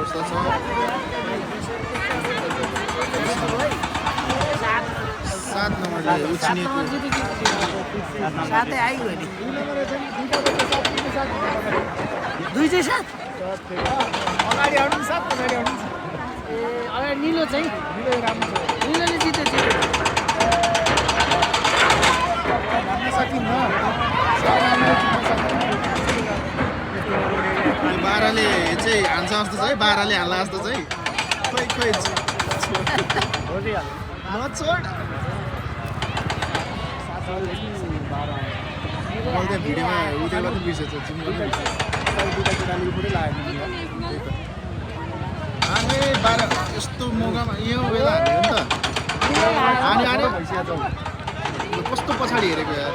अवस्था छ। 7 नम्बरले उछिनेको सातै आइगयो नि 2 चाहिँ 7 अगाडि आउनु 7 पछाडि आउनु ए अगाडि निलो चाहिँ निलो राम्रो छ निलोले जित्यो भन्न सकिन्न 12ले चाहिँ हान्छ जस्तो छ है 12ले हाल्ला जस्तो चाहिँ खोइ खोइ नछोड मैले त भिडियोमा उयो गर्नु बिर्सेछ जिम गर्नु अनि 12 यस्तो मौकामा यो बेला हान्यो नि त अनि कस्तो पछाडि हेरेको यार